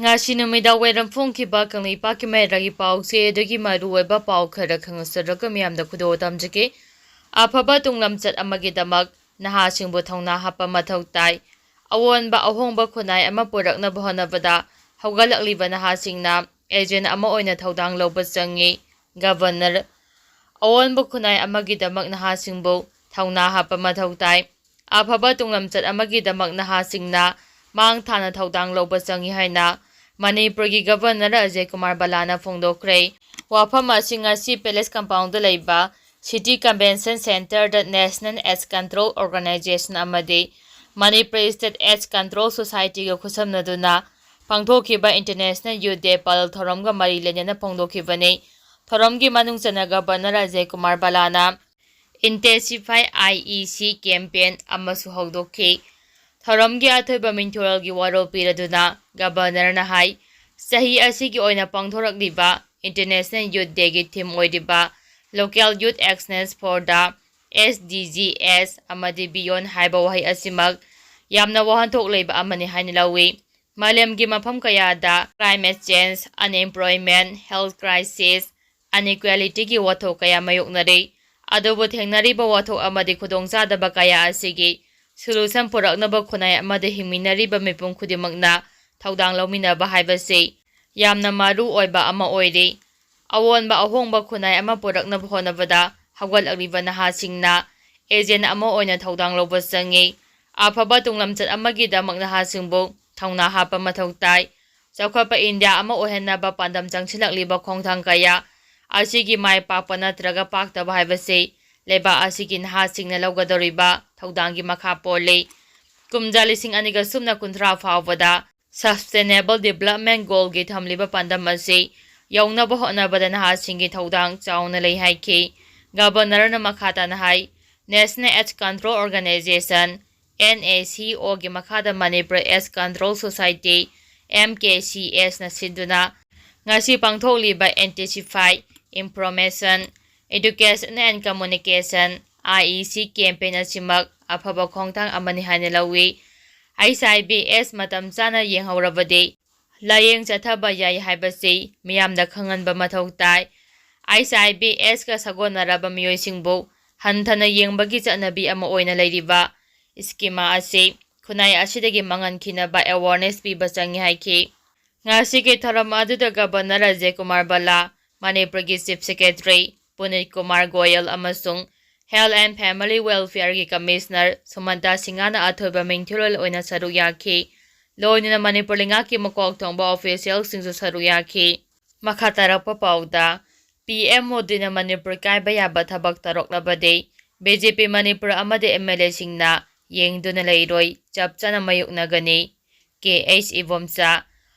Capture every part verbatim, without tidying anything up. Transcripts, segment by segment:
ꯉꯁꯤ ꯅꯨꯃꯤꯗꯥꯡ ꯋꯥꯏꯔꯝ ꯐꯣꯡꯈꯤꯕ ꯀꯪꯂꯩꯄꯥꯛꯀꯤ ꯃꯌꯥꯏ ꯂꯩꯔꯛꯀꯤ ꯄꯥꯎꯆꯦꯗꯒꯤ ꯃꯔꯨꯑꯣꯏꯕ ꯄꯥꯎ ꯈꯔ ꯈꯪꯍꯟꯖꯔꯒ ꯃꯤꯌꯥꯝꯗ ꯈꯨꯗꯣꯜ ꯇꯝꯖꯒꯦ꯫ ꯑꯐꯕ ꯇꯨꯡꯂꯝꯆꯠ ꯑꯃꯒꯤꯗꯃꯛ ꯅꯍꯥꯁꯤꯡꯕꯨ ꯊꯧꯅꯥ ꯍꯥꯞꯄ ꯃꯊꯧ ꯇꯥꯏ꯫ ꯑꯑꯣꯟꯕ ꯑꯍꯣꯡꯕ ꯈꯨꯟꯅꯥꯏ ꯑꯃ ꯄꯨꯔꯛꯅꯕ ꯍꯣꯠꯅꯕꯗ ꯍꯧꯒꯠꯂꯛꯂꯤꯕ ꯅꯍꯥꯁꯤꯡꯅ ꯑꯦꯖꯦꯟ ꯑꯃ ꯑꯣꯏꯅ ꯊꯧꯗꯥꯡ ꯂꯧꯕ ꯆꯪꯏ꯫ ꯒꯕꯔꯅꯔ, ꯑꯑꯣꯟꯕ ꯈꯨꯟꯅꯥꯏ ꯑꯃꯒꯤꯗꯃꯛ ꯅꯍꯥꯁꯤꯡꯕꯨ ꯊꯧꯅꯥ ꯍꯥꯞꯄ ꯃꯊꯧ ꯇꯥꯏ꯫ ꯑꯐꯕ ꯇꯨꯡꯂꯝꯆꯠ ꯑꯃꯒꯤꯗꯃꯛ ꯅꯍꯥꯁꯤꯡꯅ ꯃꯥꯡ ꯊꯥꯅ ꯊꯧꯗꯥꯡ ꯂꯧꯕ ꯆꯪꯏ ꯍꯥꯏꯅ ꯃꯅꯤꯄꯨꯔꯒꯤ ꯒꯕꯔꯅꯔ ꯑꯖꯌ ꯀꯨꯃꯥꯔ ꯕꯂꯥꯅ ꯐꯣꯡꯗꯣꯛꯈ꯭ꯔꯦ꯫ ꯋꯥꯐꯝ ꯑꯁꯤ ꯉꯁꯤ ꯄꯦꯂꯦꯁ ꯀꯝꯄꯥꯎꯟꯗ ꯂꯩꯕ ꯁꯤꯇꯤ ꯀꯟꯚꯦꯟꯁꯟ ꯁꯦꯟꯇꯔꯗ ꯅꯦꯁꯅꯦꯜ ꯑꯦꯗꯁ ꯀꯟꯇ꯭ꯔꯣꯜ ꯑꯣꯔꯒꯅꯥꯏꯖꯦꯁꯟ ꯑꯃꯗꯤ ꯃꯅꯤꯄꯨꯔ ꯁ꯭ꯇꯦꯠ ꯑꯦꯗꯁ ꯀꯟꯇ꯭ꯔꯣꯜ ꯁꯣꯁꯥꯏꯇꯤꯒ ꯈꯨꯠꯁꯝꯅꯗꯨꯅ ꯄꯥꯡꯊꯣꯛꯈꯤꯕ ꯏꯟꯇꯔꯅꯦꯁꯅꯦꯜ ꯌꯨꯊ ꯗꯦ ꯄꯔꯦꯗ ꯊꯧꯔꯝꯒ ꯃꯔꯤ ꯂꯩꯅꯅ ꯐꯣꯡꯗꯣꯛꯈꯤꯕꯅꯤ꯫ ꯊꯧꯔꯝꯒꯤ ꯃꯅꯨꯡ ꯆꯟꯅ ꯒꯕꯔꯅꯔ ꯑꯖꯌ ꯀꯨꯃꯥꯔ ꯕꯂꯥꯅ ꯏꯟꯇꯦꯟꯁꯤꯐꯥꯏ ꯑꯥꯏ ꯏ ꯁꯤ ꯀꯦꯝꯄꯦꯟ ꯑꯃꯁꯨ ꯍꯧꯗꯣꯛꯈꯤ꯫ ꯊꯧꯔꯝꯒꯤ ꯑꯊꯣꯏꯕ ꯃꯤꯡꯊꯣꯜꯒꯤ ꯋꯥꯔꯣꯜ ꯄꯤꯔꯗꯨꯅ ꯒꯕꯔꯅꯔꯅ ꯍꯥꯏ, ꯆꯍꯤ ꯑꯁꯤꯒꯤ ꯑꯣꯏꯅ ꯄꯥꯡꯊꯣꯔꯛꯂꯤꯕ ꯏꯟꯇꯔꯅꯦꯁꯅꯦꯜ ꯌꯨꯊ ꯗꯦꯒꯤ ꯊꯤꯝ ꯑꯣꯏꯔꯤꯕ Local Youth Actions for the S D Gs ꯑꯃꯗꯤ Beyond ꯍꯥꯏꯕ ꯋꯥꯍꯩ ꯑꯁꯤꯃꯛ ꯌꯥꯝꯅ ꯋꯥꯍꯟꯊꯣꯛ ꯂꯩꯕ ꯑꯃꯅꯤ ꯍꯥꯏꯅ ꯂꯧꯏ꯫ ꯃꯥꯂꯦꯝꯒꯤ ꯃꯐꯝ ꯀꯌꯥꯗ climate change, unemployment, health crisis, inequalityꯒꯤ ꯋꯥꯊꯣꯛ ꯀꯌꯥ ꯃꯥꯌꯣꯛꯅꯔꯤ꯫ ꯑꯗꯨꯕꯨ ꯊꯦꯡꯅꯔꯤꯕ ꯋꯥꯊꯣꯛ ꯑꯃꯗꯤ ꯈꯨꯗꯣꯡꯆꯥꯗꯕ ꯀꯌꯥ ꯑꯁꯤꯒꯤ solution ꯄꯨꯔꯛꯅꯕ ꯈꯨꯟꯅꯥꯏ ꯑꯃꯗ ꯍꯤꯡꯃꯤꯟꯅꯔꯤꯕ ꯃꯤꯄꯨꯝ ꯈꯨꯗꯤꯡꯃꯛꯅ ꯊꯧꯗꯥꯡ ꯂꯧꯃꯤꯟꯅꯕ ꯍꯥꯏꯕꯁꯤ ꯌꯥꯝꯅ ꯃꯔꯨ ꯑꯣꯏꯕ ꯑꯃ ꯑꯣꯏꯔꯤ꯫ ꯑꯑꯣꯟꯕ ꯑꯍꯣꯡꯕ ꯈꯨꯟꯅꯥꯏ ꯑꯃ ꯄꯨꯔꯛꯅꯕ ꯍꯣꯠꯅꯕꯗ ꯍꯧꯒꯠꯂꯛꯂꯤꯕ ꯅꯍꯥꯁꯤꯡꯅ ꯑꯦꯖꯦꯟ ꯑꯃ ꯑꯣꯏꯅ ꯊꯧꯗꯥꯡ ꯂꯧꯕ ꯆꯪꯏ꯫ ꯑꯐꯕ ꯇꯨꯡꯂꯝꯆꯠ ꯑꯃꯒꯤꯗꯃꯛ ꯅꯍꯥꯁꯤꯡꯕꯨ ꯊꯧꯅꯥ ꯍꯥꯞꯄ ꯃꯊꯧ ꯇꯥꯏ꯫ ꯆꯥꯎꯈꯠꯄ ꯏꯟꯗꯤꯌꯥ ꯑꯃ ꯑꯣꯏꯍꯟꯅꯕ ꯄꯥꯟꯗꯝ ꯆꯪꯁꯤꯜꯂꯛꯂꯤꯕ ꯈꯣꯡꯊꯥꯡ ꯀꯌꯥ ꯑꯁꯤꯒꯤ ꯃꯥꯏ ꯄꯥꯛꯄ ꯅꯠꯇ꯭ꯔꯒ ꯄꯥꯛꯇꯕ ꯍꯥꯏꯕꯁꯤ ꯂꯩꯕꯥꯛ ꯑꯁꯤꯒꯤ ꯅꯍꯥꯁꯤꯡꯅ ꯂꯧꯒꯗꯧꯔꯤꯕ ꯊꯧꯗꯥꯡꯒꯤ ꯃꯈꯥ ꯄꯣꯜꯂꯤ꯫ ꯀꯨꯝꯖꯥ ꯂꯤꯁꯤꯡ ꯑꯅꯤꯒ ꯁꯨꯞꯅ ꯀꯨꯟꯊ꯭ꯔꯥ ꯐꯥꯎꯕꯗ Sustainable Development Goalꯒꯤ ꯊꯝꯂꯤꯕ ꯄꯥꯟꯗꯝ ꯑꯁꯤ ꯌꯧꯅꯕ ꯍꯣꯠꯅꯕꯗ ꯅꯍꯥꯁꯤꯡꯒꯤ ꯊꯧꯗꯥꯡ ꯆꯥꯎꯅ ꯂꯩ ꯍꯥꯏꯈꯤ꯫ ꯒꯕꯔꯅꯔꯅ ꯃꯈꯥ ꯇꯥꯅ ꯍꯥꯏ, National AIDS Control Organization, N A C Oꯒꯤ ꯃꯈꯥꯗ Manipur AIDS Control Society, M K C Sꯅ ꯁꯤꯟꯗꯨꯅ ꯉꯁꯤ ꯄꯥꯡꯊꯣꯛꯂꯤꯕ Intensify, Information, Education and Communication, I E C campaign ꯑꯁꯤꯃꯛ ꯑꯐꯕ ꯈꯣꯡꯊꯥꯡ ꯑꯃꯅꯤ ꯍꯥꯏꯅ ꯂꯧꯏ꯫ H I V AIDS ꯃꯇꯝ ꯆꯥꯅ ꯌꯦꯡꯍꯧꯔꯕꯗꯤ ꯂꯥꯌꯦꯡ ꯆꯠꯊꯕ ꯌꯥꯏ ꯍꯥꯏꯕꯁꯤ ꯃꯤꯌꯥꯝꯗ ꯈꯪꯍꯟꯕ ꯃꯊꯧ ꯇꯥꯏ꯫ ꯑꯩꯆ ꯑꯥꯏ ꯚꯤ ꯑꯦꯁꯀ ꯁꯥꯒꯣꯟꯅꯔꯕ ꯃꯤꯑꯣꯏꯁꯤꯡꯕꯨ ꯍꯟꯊꯅ ꯌꯦꯡꯕꯒꯤ ꯆꯠꯅꯕꯤ ꯑꯃ ꯑꯣꯏꯅ ꯂꯩꯔꯤꯕ ꯁ꯭ꯀꯤꯃꯥ ꯑꯁꯤ ꯈꯨꯟꯅꯥꯏ ꯑꯁꯤꯗꯒꯤ ꯃꯥꯡꯍꯟꯈꯤꯅꯕ ꯑꯦꯋꯥꯔꯅꯦꯁ ꯄꯤꯕ ꯆꯪꯏ ꯍꯥꯏꯈꯤ꯫ ꯉꯁꯤꯒꯤ ꯊꯧꯔꯝ ꯑꯗꯨꯗ ꯒꯕꯔꯅꯔ ꯑꯖꯌ ꯀꯨꯃꯥꯔ ꯚꯜꯂꯥ, ꯃꯅꯤꯄꯨꯔꯒꯤ ꯆꯤꯐ ꯁꯦꯀ꯭ꯔꯦꯇꯔꯤ ꯄꯨꯅꯤꯠ ꯀꯨꯃꯥꯔ ꯒꯣꯌꯜ ꯑꯃꯁꯨꯡ ꯍꯦꯜꯊ ꯑꯦꯟ ꯐꯦꯃꯤꯂꯤ ꯋꯦꯜꯐꯤꯌꯔꯒꯤ ꯀꯃꯤꯁꯅꯔ ꯁꯨꯃꯟꯇꯥ ꯁꯤꯡꯍꯅ ꯑꯊꯣꯏꯕ ꯃꯤꯡꯊꯤꯜꯂꯣꯟ ꯑꯣꯏꯅ ꯁꯔꯨꯛ ꯌꯥꯈꯤ꯫ ꯂꯣꯏꯅꯅ ꯃꯅꯤꯄꯨꯔ ꯂꯩꯉꯥꯛꯀꯤ ꯃꯀꯣꯛ ꯊꯣꯡꯕ ꯑꯣꯐꯤꯁꯤꯌꯦꯜꯁꯤꯡꯁꯨ ꯁꯔꯨꯛ ꯌꯥꯈꯤ꯫ ꯃꯈꯥ ꯇꯥꯔꯛꯄ ꯄꯥꯎꯗ, ꯄꯤ ꯑꯦꯝ ꯃꯣꯗꯤꯅ ꯃꯅꯤꯄꯨꯔ ꯀꯥꯏꯕ ꯌꯥꯕ ꯊꯕꯛ ꯇꯧꯔꯛꯂꯕꯗꯤ ꯕꯤ ꯖꯦ ꯄꯤ ꯃꯅꯤꯄꯨꯔ ꯑꯃꯗꯤ ꯑꯦꯝ ꯑꯦꯜ ꯑꯦꯁꯤꯡꯅ ꯌꯦꯡꯗꯨꯅ ꯂꯩꯔꯣꯏ, ꯆꯞ ꯆꯥꯅ ꯃꯥꯌꯣꯛꯅꯒꯅꯤ꯫ ꯀꯦ ꯑꯩꯆ ꯏꯕꯣꯝꯆꯥ,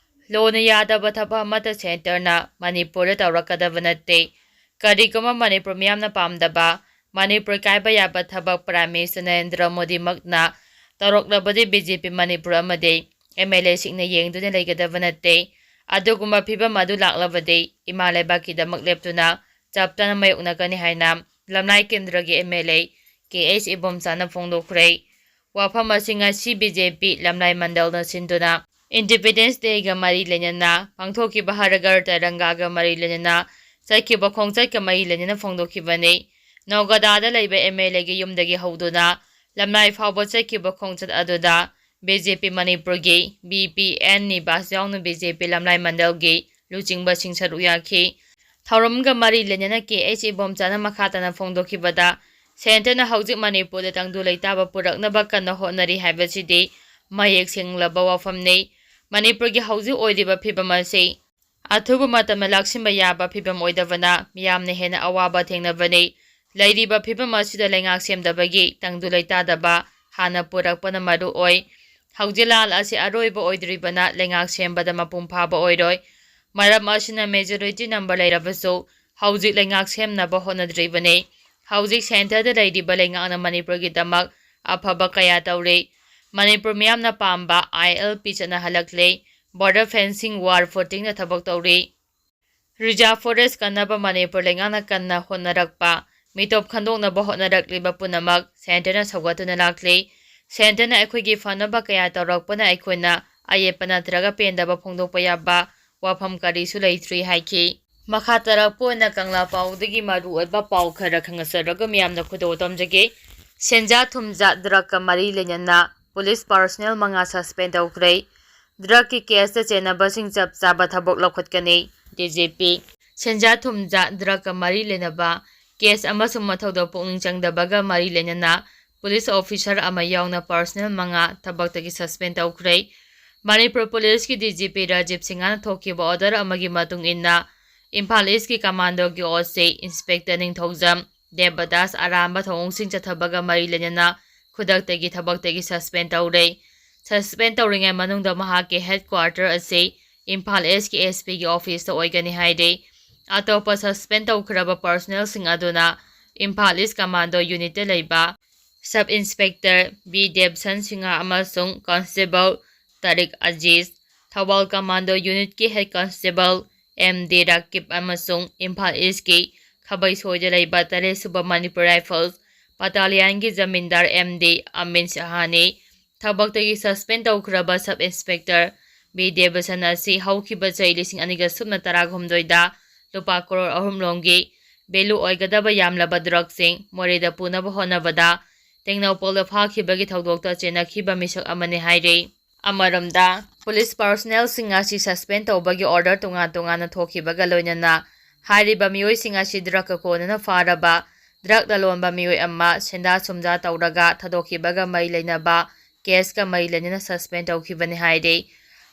ꯂꯣꯅ ꯌꯥꯗꯕ ꯊꯕꯛ ꯑꯃꯠꯇ ꯁꯦꯟꯇꯔꯅ ꯃꯅꯤꯄꯨꯔꯗ ꯇꯧꯔꯛꯀꯗꯕ ꯅꯠꯇꯦ꯫ ꯀꯔꯤꯒꯨꯝꯕ ꯃꯅꯤꯄꯨꯔ ꯃꯤꯌꯥꯝꯅ ꯄꯥꯝꯗꯕ, ꯃꯅꯤꯄꯨꯔ ꯀꯥꯏꯕ ꯌꯥꯕ ꯊꯕꯛ ꯄ꯭ꯔꯥꯏꯝ ꯃꯤꯅꯤꯁꯇꯔ ꯅꯔꯦꯟꯗ꯭ꯔ ꯃꯣꯗꯤꯃꯛꯅ ꯇꯧꯔꯛꯂꯕꯗꯤ ꯕꯤ ꯖꯦ ꯄꯤ ꯃꯅꯤꯄꯨꯔ ꯑꯃꯗꯤ ꯑꯦꯝ ꯑꯦꯜ ꯑꯦꯁꯤꯡꯅ ꯌꯦꯡꯗꯨꯅ ꯂꯩꯒꯗꯕ ꯅꯠꯇꯦ꯫ ꯑꯗꯨꯒꯨꯝꯕ ꯐꯤꯕꯝ ꯑꯗꯨ ꯂꯥꯛꯂꯕꯗꯤ ꯏꯃꯥ ꯂꯩꯕꯥꯛꯀꯤꯗꯃꯛ ꯂꯦꯞꯇꯨꯅ ꯆꯞ ꯆꯥꯅ ꯃꯥꯌꯣꯛꯅꯒꯅꯤ ꯍꯥꯏꯅ ꯂꯝꯂꯥꯏ ꯀꯦꯟꯗ꯭ꯔꯒꯤ M L A K H ꯏꯕꯣꯝꯆꯥꯅ ꯐꯣꯡꯗꯣꯛꯈ꯭ꯔꯦ꯫ ꯋꯥꯐꯝ ꯑꯁꯤ ꯉꯁꯤ ꯕꯤ ꯖꯦ ꯄꯤ ꯂꯝꯂꯥꯏ ꯃꯟꯗꯜꯅ ꯁꯤꯟꯗꯨꯅ ꯏꯟꯗꯤꯄꯦꯟꯗꯦꯟꯁ ꯗꯦꯒ ꯃꯔꯤ ꯂꯩꯅꯅ ꯄꯥꯡꯊꯣꯛꯈꯤꯕ ꯍꯔ ꯘꯔ ꯇꯤꯔꯪꯒꯥꯒ ꯃꯔꯤ ꯂꯩꯅꯅ ꯆꯠꯈꯤꯕ ꯈꯣꯡꯆꯠꯀ ꯃꯔꯤ ꯂꯩꯅꯅ ꯐꯣꯡꯗꯣꯛꯈꯤꯕꯅꯤ꯫ ꯅꯧꯒꯗꯥꯗ ꯂꯩꯕ ꯑꯦꯝ ꯑꯦꯜ ꯑꯦꯒꯤ ꯌꯨꯝꯗꯒꯤ ꯍꯧꯗꯨꯅ ꯂꯝꯂꯥꯏ ꯐꯥꯎꯕ ꯆꯠꯈꯤꯕ ꯈꯣꯡꯆꯠ ꯑꯗꯨꯗ ꯕꯤ ꯖꯦ ꯄꯤ ꯃꯅꯤꯄꯨꯔꯒꯤ ꯕꯤ ꯄꯤ ꯑꯦꯟ ꯅꯤꯕꯥꯁ ꯌꯥꯎꯅ ꯕꯤ ꯖꯦ ꯄꯤ ꯂꯝꯂꯥꯏ ꯃꯟꯗꯜꯒꯤ ꯂꯨꯆꯤꯡꯕꯁꯤꯡ ꯁꯔꯨꯛ ꯌꯥꯈꯤ꯫ ꯊꯧꯔꯝꯒ ꯃꯔꯤ ꯂꯩꯅꯅ ꯀꯦ ꯑꯩꯆ ꯏꯕꯣꯝꯆꯥꯅ ꯃꯈꯥ ꯇꯥꯅ ꯐꯣꯡꯗꯣꯛꯈꯤꯕꯗ, ꯁꯦꯟꯇꯔꯅ ꯍꯧꯖꯤꯛ ꯃꯅꯤꯄꯨꯔꯗ ꯇꯪꯗꯨ ꯂꯩꯇꯥꯕ ꯄꯨꯔꯛꯅꯕ ꯀꯟꯅ ꯍꯣꯠꯅꯔꯤ ꯍꯥꯏꯕꯁꯤꯗꯤ ꯃꯌꯦꯛ ꯁꯦꯡꯂꯕ ꯋꯥꯐꯝꯅꯤ꯫ ꯃꯅꯤꯄꯨꯔꯒꯤ ꯍꯧꯖꯤꯛ ꯑꯣꯏꯔꯤꯕ ꯐꯤꯕꯝ ꯑꯁꯤ ꯑꯊꯨꯕ ꯃꯇꯝꯗ ꯂꯥꯛꯁꯤꯟꯕ ꯌꯥꯕ ꯐꯤꯕꯝ ꯑꯣꯏꯗꯕꯅ ꯃꯤꯌꯥꯝꯅ ꯍꯦꯟꯅ ꯑꯋꯥꯕ ꯊꯦꯡꯅꯕꯅꯤ꯫ ꯂꯩꯔꯤꯕ ꯐꯤꯕꯝ ꯑꯁꯤꯗ ꯂꯩꯉꯥꯛ ꯁꯦꯝꯗꯕꯒꯤ ꯇꯪꯗꯨ ꯂꯩꯇꯥꯗꯕ ꯍꯥꯟꯅ ꯄꯨꯔꯛꯄꯅ ꯃꯔꯨ ꯑꯣꯏ꯫ ꯍꯧꯖꯤꯛ ꯂꯥꯟ ꯑꯁꯤ ꯑꯔꯣꯏꯕ ꯑꯣꯏꯗ꯭ꯔꯤꯕꯅ ꯂꯩꯉꯥꯛ ꯁꯦꯝꯕꯗ ꯃꯄꯨꯡ ꯐꯥꯕ ꯑꯣꯏꯔꯣꯏ꯫ ꯃꯔꯝ ꯑꯁꯤꯅ ꯃꯦꯖꯣꯔꯤꯇꯤ ꯅꯝꯕꯔ ꯂꯩꯔꯕꯁꯨ ꯍꯧꯖꯤꯛ ꯂꯩꯉꯥꯛ ꯁꯦꯝꯅꯕ ꯍꯣꯠꯅꯗ꯭ꯔꯤꯕꯅꯤ꯫ ꯍꯧꯖꯤꯛ ꯁꯦꯟꯇꯔꯗ ꯂꯩꯔꯤꯕ ꯂꯩꯉꯥꯛꯅ ꯃꯅꯤꯄꯨꯔꯒꯤꯗꯃꯛ ꯑꯐꯕ ꯀꯌꯥ ꯇꯧꯔꯤ꯫ ꯃꯅꯤꯄꯨꯔ ꯃꯤꯌꯥꯝꯅ ꯄꯥꯝꯕ ꯑꯥꯏ ꯑꯦꯜ ꯄꯤ ꯆꯠꯅꯍꯜꯂꯛꯂꯦ꯫ ꯕꯣꯔꯗꯔ ꯐꯦꯟꯁꯤꯡ, ꯋꯥꯔ ꯐꯨꯇꯤꯡꯗ ꯊꯕꯛ ꯇꯧꯔꯤ꯫ ꯔꯤꯖꯥꯔꯚ ꯐꯣꯔꯦꯁ ꯀꯟꯅꯕ ꯃꯅꯤꯄꯨꯔ ꯂꯩꯉꯥꯛꯅ ꯀꯟꯅ ꯍꯣꯠꯅꯔꯛꯄ, ꯃꯤꯇꯣꯞ ꯈꯟꯗꯣꯛꯅꯕ ꯍꯣꯠꯅꯔꯛꯂꯤꯕ ꯄꯨꯝꯅꯃꯛ ꯁꯦꯟꯇꯔꯅ ꯁꯧꯒꯠꯇꯨꯅ ꯂꯥꯛꯂꯤ꯫ ꯁꯦꯟꯇꯔꯅ ꯑꯩꯈꯣꯏꯒꯤ ꯐꯅꯕ ꯀꯌꯥ ꯇꯧꯔꯛꯄꯅ ꯑꯩꯈꯣꯏꯅ ꯑꯌꯦꯠꯄ ꯅꯠꯇ꯭ꯔꯒ ꯄꯦꯟꯗꯕ ꯐꯣꯡꯗꯣꯛꯄ ꯌꯥꯕ ꯋꯥꯐꯝ ꯀꯔꯤꯁꯨ ꯂꯩꯇ꯭ꯔꯤ ꯍꯥꯏꯈꯤ꯫ ꯃꯈꯥ ꯇꯥꯔꯛꯄ ꯑꯣꯏꯅ ꯀꯪꯂꯥ ꯄꯥꯎꯗꯒꯤ ꯃꯔꯨꯑꯣꯏꯕ ꯄꯥꯎ ꯈꯔ ꯈꯪꯅꯖꯔꯒ ꯃꯤꯌꯥꯝꯅ ꯈꯨꯗꯣꯜ ꯇꯝꯖꯒꯦ꯫ ꯁꯦꯟꯖꯥ ꯊꯨꯝꯖꯥ ꯗ꯭ꯔꯒꯀ ꯃꯔꯤ ꯂꯩꯅꯅ ꯄꯨꯂꯤꯁ ꯄꯥꯔꯁꯣꯅꯦꯜ ꯃꯉꯥ ꯁꯁꯄꯦꯟ ꯇꯧꯈ꯭ꯔꯦ꯫ ꯗ꯭ꯔꯒꯀꯤ ꯀꯦꯁꯇ ꯆꯦꯟꯅꯕꯁꯤꯡ ꯆꯞ ꯆꯥꯕ ꯊꯕꯛ ꯂꯧꯈꯠꯀꯅꯤ꯫ D G P. ꯁꯦꯟꯖꯥ ꯊꯨꯝꯖꯥ ꯗ꯭ꯔꯒꯀ ꯃꯔꯤ ꯂꯩꯅꯕ ꯀꯦꯁ ꯑꯃꯁꯨꯡ ꯃꯊꯧꯗ ꯄꯨꯛꯅꯤꯡ ꯆꯪꯗꯕꯒ ꯃꯔꯤ ꯂꯩꯅꯅ ꯄꯨꯂꯤꯁ ꯑꯣꯐꯤꯁꯔ ꯑꯃ ꯌꯥꯎꯅ ꯄꯥꯔꯁꯣꯅꯦꯜ ꯃꯉꯥ ꯊꯕꯛꯇꯒꯤ ꯁꯁꯄꯦꯟ ꯇꯧꯈ꯭ꯔꯦ꯫ ꯃꯅꯤꯄꯨꯔ ꯄꯨꯂꯤꯁꯀꯤ ꯗꯤ ꯖꯤ ꯄꯤ ꯔꯥꯖꯤꯕ ꯁꯤꯡꯍꯅ ꯊꯣꯛꯈꯤꯕ ꯑꯣꯔꯗꯔ ꯑꯃꯒꯤ ꯃꯇꯨꯡ ꯏꯟꯅ ꯏꯝꯐꯥꯜ ꯏꯁꯀꯤ ꯀꯃꯥꯟꯗꯣꯒꯤ ꯑꯣ ꯁꯤ ꯏꯟꯁꯄꯦꯛꯇꯔ ꯅꯤꯡꯊꯧꯖꯝ ꯗꯦꯕꯗꯥꯁ ꯑꯔꯥꯟꯕ ꯊꯧꯑꯣꯡꯁꯤꯡ ꯆꯠꯊꯕꯒ ꯃꯔꯤ ꯂꯩꯅꯅ ꯈꯨꯗꯛꯇꯒꯤ ꯊꯕꯛꯇꯒꯤ ꯁꯁꯄꯦꯟ ꯇꯧꯔꯦ꯫ ꯁꯁꯄꯦꯟ ꯇꯧꯔꯤꯉꯩ ꯃꯅꯨꯡꯗ ꯃꯍꯥꯛꯀꯤ ꯍꯦꯗꯀ꯭ꯋꯥꯔꯇꯔ ꯑꯁꯤ ꯏꯝꯐꯥꯜ ꯏꯁꯀꯤ ꯑꯦꯁ ꯄꯤꯒꯤ ꯑꯣꯐꯤꯁꯇ ꯑꯣꯏꯒꯅꯤ ꯍꯥꯏꯔꯦ꯫ ꯑꯇꯣꯞꯄ ꯁꯁꯄꯦꯟ ꯇꯧꯈ꯭ꯔꯕ ꯄꯥꯔꯁꯣꯅꯦꯜꯁꯤꯡ ꯑꯗꯨꯅ ꯏꯝꯐꯥꯜ ꯏꯁ ꯀꯃꯥꯟꯗꯣ ꯌꯨꯅꯤꯠꯇ ꯂꯩꯕ sub inspector B Debson Singh ꯑꯃꯁꯨꯡ ꯀꯣꯟꯁꯇꯦꯕꯜ ꯇꯥꯔꯤꯛ ꯑꯖꯤꯖ, ꯊꯧꯕꯥꯜ ꯀꯃꯥꯟꯗꯣ ꯌꯨꯅꯤꯠꯀꯤ head constable M D Rakib ꯑꯃꯁꯨꯡ ꯏꯝꯐꯥꯜ ꯏꯁꯀꯤ ꯈꯥꯕꯩꯁꯣꯏꯗ ꯂꯩꯕ ꯇꯔꯦꯠ ꯁꯨꯕ ꯃꯅꯤꯄꯨꯔ ꯔꯥꯏꯐꯜꯁ ꯕꯇꯥꯂꯤꯌꯟꯒꯤ ꯖꯃꯤꯟꯗꯥꯔ ꯑꯦꯝ ꯗꯤ ꯑꯃꯤꯟ ꯁꯍꯥꯅꯤ꯫ ꯊꯕꯛꯇꯒꯤ ꯁꯁꯄꯦꯟ ꯇꯧꯈ꯭ꯔꯕ ꯁꯕ ꯏꯟꯁꯄꯦꯛꯇꯔ ꯕꯤ ꯗꯦꯕꯁꯟ ꯑꯁꯤ ꯍꯧꯈꯤꯕ ꯆꯍꯤ ꯂꯤꯁꯤꯡ ꯑꯅꯤꯒ ꯁꯨꯞꯅ ꯇꯔꯥꯍꯨꯝꯗꯣꯏꯗ ꯂꯨꯄꯥ ꯀꯔꯣꯔ ꯑꯍꯨꯝ ꯂꯣꯝꯒꯤ ꯚꯦꯂꯨ ꯑꯣꯏꯒꯗꯕ ꯌꯥꯝꯂꯕ ꯗ꯭ꯔꯒꯁꯤꯡ ꯃꯣꯔꯦꯗ ꯄꯨꯅꯕ ꯍꯣꯠꯅꯕꯗ ꯇꯦꯡꯅꯧꯄꯜꯗ ꯐꯥꯈꯤꯕꯒꯤ ꯊꯧꯗꯣꯛꯇ ꯆꯦꯟꯅꯈꯤꯕ ꯃꯤꯁꯛ ꯑꯃꯅꯤ ꯍꯥꯏꯔꯤ꯫ ꯑꯃꯔꯣꯝꯗ, ꯄꯨꯂꯤꯁ ꯄꯥꯔꯁꯣꯅꯦꯜꯁꯤꯡ ꯑꯁꯤ ꯁꯁꯄꯦꯟ ꯇꯧꯕꯒꯤ ꯑꯣꯔꯗꯔ ꯇꯣꯉꯥꯟ ꯇꯣꯉꯥꯟꯅ ꯊꯣꯛꯈꯤꯕꯒ ꯂꯣꯏꯅꯅ ꯍꯥꯏꯔꯤꯕ ꯃꯤꯑꯣꯏꯁꯤꯡ ꯑꯁꯤ ꯗ꯭ꯔꯒꯀ ꯀꯣꯟꯅꯅ ꯐꯥꯔꯕ ꯗ꯭ꯔꯒ ꯂꯂꯣꯟꯕ ꯃꯤꯑꯣꯏ ꯑꯃ ꯁꯦꯟꯖꯥ ꯁꯨꯝꯖꯥ ꯇꯧꯔꯒ ꯊꯥꯗꯣꯛꯈꯤꯕꯒ ꯃꯔꯤ ꯂꯩꯅꯕ ꯀꯦꯁꯀ ꯃꯔꯤ ꯂꯩꯅꯅ ꯁꯁꯄꯦꯟ ꯇꯧꯈꯤꯕꯅꯤ ꯍꯥꯏꯔꯤ꯫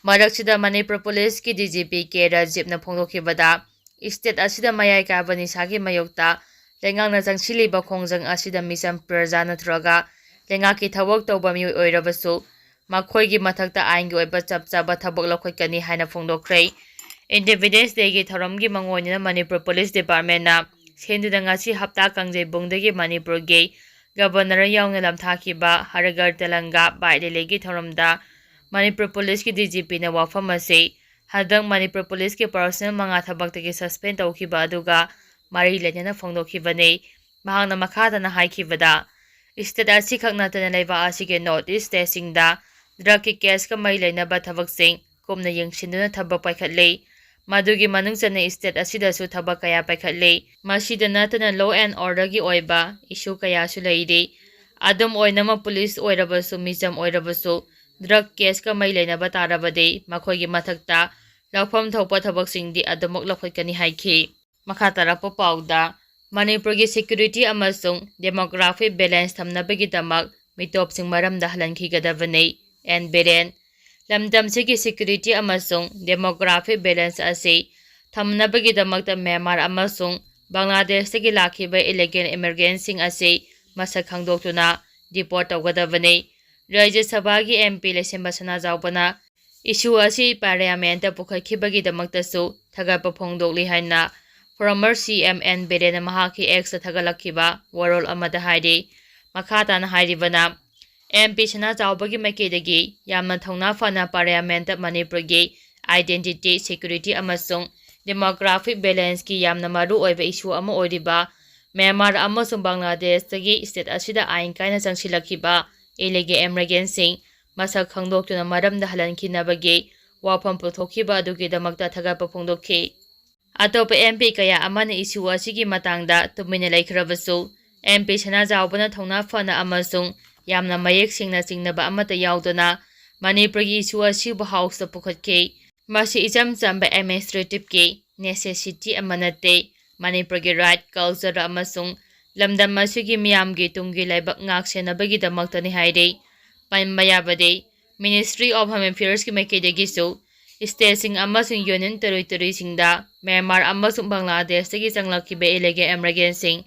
ꯃꯔꯛꯁꯤꯗ ꯃꯅꯤꯄꯨꯔ ꯄꯨꯂꯤꯁꯀꯤ D G P K ꯔꯥꯖꯤꯕꯅ ꯐꯣꯡꯗꯣꯛꯈꯤꯕꯗ, state ꯑꯁꯤꯗ ꯃꯌꯥꯏ ꯀꯥꯕ ꯅꯤꯁꯥꯒꯤ ꯃꯥꯌꯣꯛꯇ ꯂꯩꯉꯥꯛꯅ ꯆꯪꯁꯤꯜꯂꯤꯕ ꯈꯣꯡꯖꯪ ꯑꯁꯤꯗ ꯃꯤꯆꯝ ꯄ꯭ꯔꯖꯥ ꯅꯠꯇ꯭ꯔꯒ ꯂꯩꯉꯥꯛꯀꯤ ꯊꯕꯛ ꯇꯧꯕ ꯃꯤꯑꯣꯏ ꯑꯣꯏꯔꯕꯁꯨ ꯃꯈꯣꯏꯒꯤ ꯃꯊꯛꯇ ꯑꯥꯏꯟꯒꯤ ꯑꯣꯏꯕ ꯆꯞ ꯆꯥꯕ ꯊꯕꯛ ꯂꯧꯈꯠꯀꯅꯤ ꯍꯥꯏꯅ ꯐꯣꯡꯗꯣꯛꯈ꯭ꯔꯦ꯫ ꯏꯟꯗꯤꯄꯦꯟꯗꯦꯟꯁ ꯗꯦꯒꯤ ꯊꯧꯔꯝꯒꯤ ꯃꯥꯡꯑꯣꯏꯅꯅ ꯃꯅꯤꯄꯨꯔ ꯄꯨꯂꯤꯁ ꯗꯤꯄꯥꯔꯠꯃꯦꯟꯅ ꯁꯦꯟꯗꯨꯅ ꯉꯁꯤ ꯍꯞꯇꯥ ꯀꯥꯡꯖꯩꯕꯨꯡꯗꯒꯤ ꯃꯅꯤꯄꯨꯔꯒꯤ ꯒꯕꯔꯅꯔ ꯌꯥꯎꯅ ꯂꯝꯊꯥꯈꯤꯕ ꯍꯔ ꯘꯔ ꯇꯤꯔꯪꯒꯥ ꯕꯥꯏꯛ ꯔꯦꯂꯤꯒꯤ ꯊꯧꯔꯝꯗ ꯃꯅꯤꯄꯨꯔ ꯄꯨꯂꯤꯁꯀꯤ ꯗꯤ ꯖꯤ ꯄꯤꯅ ꯋꯥꯐꯝ ꯑꯁꯤ ꯍꯟꯗꯛ ꯃꯅꯤꯄꯨꯔ ꯄꯨꯂꯤꯁꯀꯤ ꯄꯥꯔꯁꯣꯅꯦꯜ ꯃꯉꯥ ꯊꯕꯛꯇꯒꯤ ꯁꯁꯄꯦꯟ ꯇꯧꯈꯤꯕ ꯑꯗꯨꯒ ꯃꯔꯤ ꯂꯩꯅꯅ ꯐꯣꯡꯗꯣꯛꯈꯤꯕꯅꯤ꯫ ꯃꯍꯥꯛꯅ ꯃꯈꯥ ꯇꯥꯅ ꯍꯥꯏꯈꯤꯕꯗ, ꯏꯁꯇꯦꯠ ꯑꯁꯤꯈꯛ ꯅꯠꯇꯅ ꯂꯩꯕꯥꯛ ꯑꯁꯤꯒꯤ ꯅꯣꯔꯠ ꯏꯁ ꯁ꯭ꯇꯦꯠꯁꯤꯡꯗ ꯗ꯭ꯔꯒꯀꯤ ꯀꯦꯁꯀ ꯃꯔꯤ ꯂꯩꯅꯕ ꯊꯕꯛꯁꯤꯡ ꯀꯨꯞꯅ ꯌꯦꯡꯁꯤꯟꯗꯨꯅ ꯊꯕꯛ ꯄꯥꯏꯈꯠꯂꯤ꯫ ꯃꯗꯨꯒꯤ ꯃꯅꯨꯡ ꯆꯟꯅ ꯁ꯭ꯇꯦꯠ ꯑꯁꯤꯗꯁꯨ ꯊꯕꯛ ꯀꯌꯥ ꯄꯥꯏꯈꯠꯂꯤ꯫ ꯃꯁꯤꯗ ꯅꯠꯇꯅ law and orderꯒꯤ ꯑꯣꯏꯕ issue ꯀꯌꯥꯁꯨ ꯂꯩꯔꯤ꯫ ꯑꯗꯨꯝ ꯑꯣꯏꯅꯃꯛ, ꯄꯨꯂꯤꯁ ꯑꯣꯏꯔꯕꯁꯨ, ꯃꯤꯆꯝ ꯑꯣꯏꯔꯕꯁꯨ, ꯗ꯭ꯔꯒ ꯀꯦꯁꯀ ꯃꯔꯤ ꯂꯩꯅꯕ ꯇꯥꯔꯕꯗꯤ ꯃꯈꯣꯏꯒꯤ ꯃꯊꯛꯇ ꯂꯧꯐꯝ ꯊꯣꯛꯄ ꯊꯕꯛꯁꯤꯡꯗꯤ ꯑꯗꯨꯃꯛ ꯂꯧꯈꯠꯀꯅꯤ ꯍꯥꯏꯈꯤ꯫ ꯃꯈꯥ ꯇꯥꯔꯛꯄ ꯄꯥꯎꯗ, ꯃꯅꯤꯄꯨꯔꯒꯤ security ꯑꯃꯁꯨꯡ demographic balance ꯊꯝꯅꯕꯒꯤꯗꯃꯛ ꯃꯤꯇꯣꯞꯁꯤꯡ ꯃꯔꯝꯗ ꯍꯜꯍꯟꯈꯤꯒꯗꯕꯅꯤ, ꯑꯦꯟ ꯕꯤꯔꯦꯟ꯫ ꯂꯝꯗꯝꯁꯤꯒꯤ security ꯑꯃꯁꯨꯡ demographic balance ꯑꯁꯤ ꯊꯝꯅꯕꯒꯤꯗꯃꯛꯇ ꯃ꯭ꯌꯥꯟꯃꯥꯔ ꯑꯃꯁꯨꯡ ꯕꯪꯒ꯭ꯂꯥꯗꯦꯁꯇꯒꯤ ꯂꯥꯛꯈꯤꯕ illegal immigrantꯁꯤꯡ ꯑꯁꯤ ꯃꯁꯛ ꯈꯪꯗꯣꯛꯇꯨꯅ deport ꯇꯧꯒꯗꯕꯅꯤ꯫ ꯔꯥꯖ꯭ꯌ ꯁꯚꯥꯒꯤ MP ꯂꯩꯁꯦꯝꯕ ꯁꯅꯥꯖꯥꯎꯕꯅ issue ꯑꯁꯤ parliamentꯇ ꯄꯨꯈꯠꯈꯤꯕꯒꯤꯗꯃꯛꯇꯁꯨ ꯊꯥꯒꯠꯄ ꯐꯣꯡꯗꯣꯛꯂꯤ ꯍꯥꯏꯅ former CM ꯑꯦꯟ ꯕꯤꯔꯦꯟꯅ ꯃꯍꯥꯛꯀꯤ Xꯇ ꯊꯥꯒꯠꯂꯛꯈꯤꯕ ꯋꯥꯔꯣꯜ ꯑꯃꯗ ꯍꯥꯏꯔꯤ꯫ ꯃꯈꯥ ꯇꯥꯅ ꯍꯥꯏꯔꯤꯕꯅ, MP ꯁꯅꯥꯖꯥꯎꯕꯒꯤ ꯃꯥꯏꯀꯩꯗꯒꯤ ꯌꯥꯝꯅ ꯊꯧꯅꯥ ꯐꯅ parliamentꯇ ꯃꯅꯤꯄꯨꯔꯒꯤ identity, security ꯑꯃꯁꯨꯡ demographic balanceꯀꯤ ꯌꯥꯝꯅ ꯃꯔꯨ ꯑꯣꯏꯕ issue ꯑꯃ ꯑꯣꯏꯔꯤꯕ ꯃ꯭ꯌꯥꯟꯃꯥꯔ ꯑꯃꯁꯨꯡ ꯕꯪꯒ꯭ꯂꯥꯗꯦꯁꯇꯒꯤ state ꯑꯁꯤꯗ ꯑꯥꯏꯟ ꯀꯥꯏꯅ ꯆꯪꯁꯤꯜꯂꯛꯈꯤꯕ illegal immigrantꯁꯤꯡ ꯃꯁꯛ ꯈꯪꯗꯣꯛꯇꯨꯅ ꯃꯔꯝꯗ ꯍꯜꯍꯟꯈꯤꯅꯕꯒꯤ ꯋꯥꯐꯝ ꯄꯨꯊꯣꯛꯈꯤꯕ ꯑꯗꯨꯒꯤꯗꯃꯛꯇ ꯊꯥꯒꯠꯄ ꯐꯣꯡꯗꯣꯛꯈꯤ꯫ ꯑꯇꯣꯞꯄ MP ꯀꯌꯥ ꯑꯃꯅ issue ꯑꯁꯤꯒꯤ ꯃꯇꯥꯡꯗ ꯇꯨꯃꯤꯟꯅ ꯂꯩꯈ꯭ꯔꯕꯁꯨ, MP ꯁꯅꯥꯖꯥꯎꯕꯅ ꯊꯧꯅꯥ ꯐꯅ ꯑꯃꯁꯨꯡ ꯌꯥꯝꯅ ꯃꯌꯦꯛ ꯁꯦꯡꯅ ꯆꯤꯡꯅꯕ ꯑꯃꯠꯇ ꯌꯥꯎꯗꯅ ꯃꯅꯤꯄꯨꯔꯒꯤ issue ꯑꯁꯤꯕꯨ Houseꯇ ꯄꯨꯈꯠꯈꯤ꯫ ꯃꯁꯤ ꯏꯆꯝ ꯆꯝꯕ administrativeꯀꯤ necessity ꯑꯃ ꯅꯠꯇꯦ꯫ ꯃꯅꯤꯄꯨꯔꯒꯤ right, culture ꯑꯃꯁꯨꯡ ꯂꯝꯗꯝ ꯑꯁꯤꯒꯤ ꯃꯤꯌꯥꯝꯒꯤ ꯇꯨꯡꯒꯤ ꯂꯩꯕꯥꯛ ꯉꯥꯛ ꯁꯦꯟꯅꯕꯒꯤꯗꯃꯛꯇꯅꯤ ꯍꯥꯏꯔꯤ꯫ ꯄꯟꯕ ꯌꯥꯕꯗꯤ, Ministry of Home Affairsꯀꯤ ꯃꯥꯏꯀꯩꯗꯒꯤꯁꯨ stateꯁꯤꯡ ꯑꯃꯁꯨꯡ union territoryꯁꯤꯡꯗ ꯃ꯭ꯌꯥꯟꯃꯥꯔ ꯑꯃꯁꯨꯡ ꯕꯪꯒ꯭ꯂꯥꯗꯦꯁꯇꯒꯤ ꯆꯪꯂꯛꯈꯤꯕ illegal immigrantꯁꯤꯡ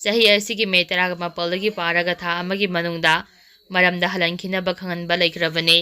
ꯆꯍꯤ ꯑꯁꯤꯒꯤ May ꯇꯔꯥꯃꯥꯄꯜꯗꯒꯤ ꯄꯥꯔꯒ ꯊꯥ ꯑꯃꯒꯤ ꯃꯅꯨꯡꯗ ꯃꯔꯝꯗ ꯍꯜꯍꯟꯈꯤꯅꯕ ꯈꯪꯍꯟꯕ ꯂꯩꯈ꯭ꯔꯕꯅꯤ꯫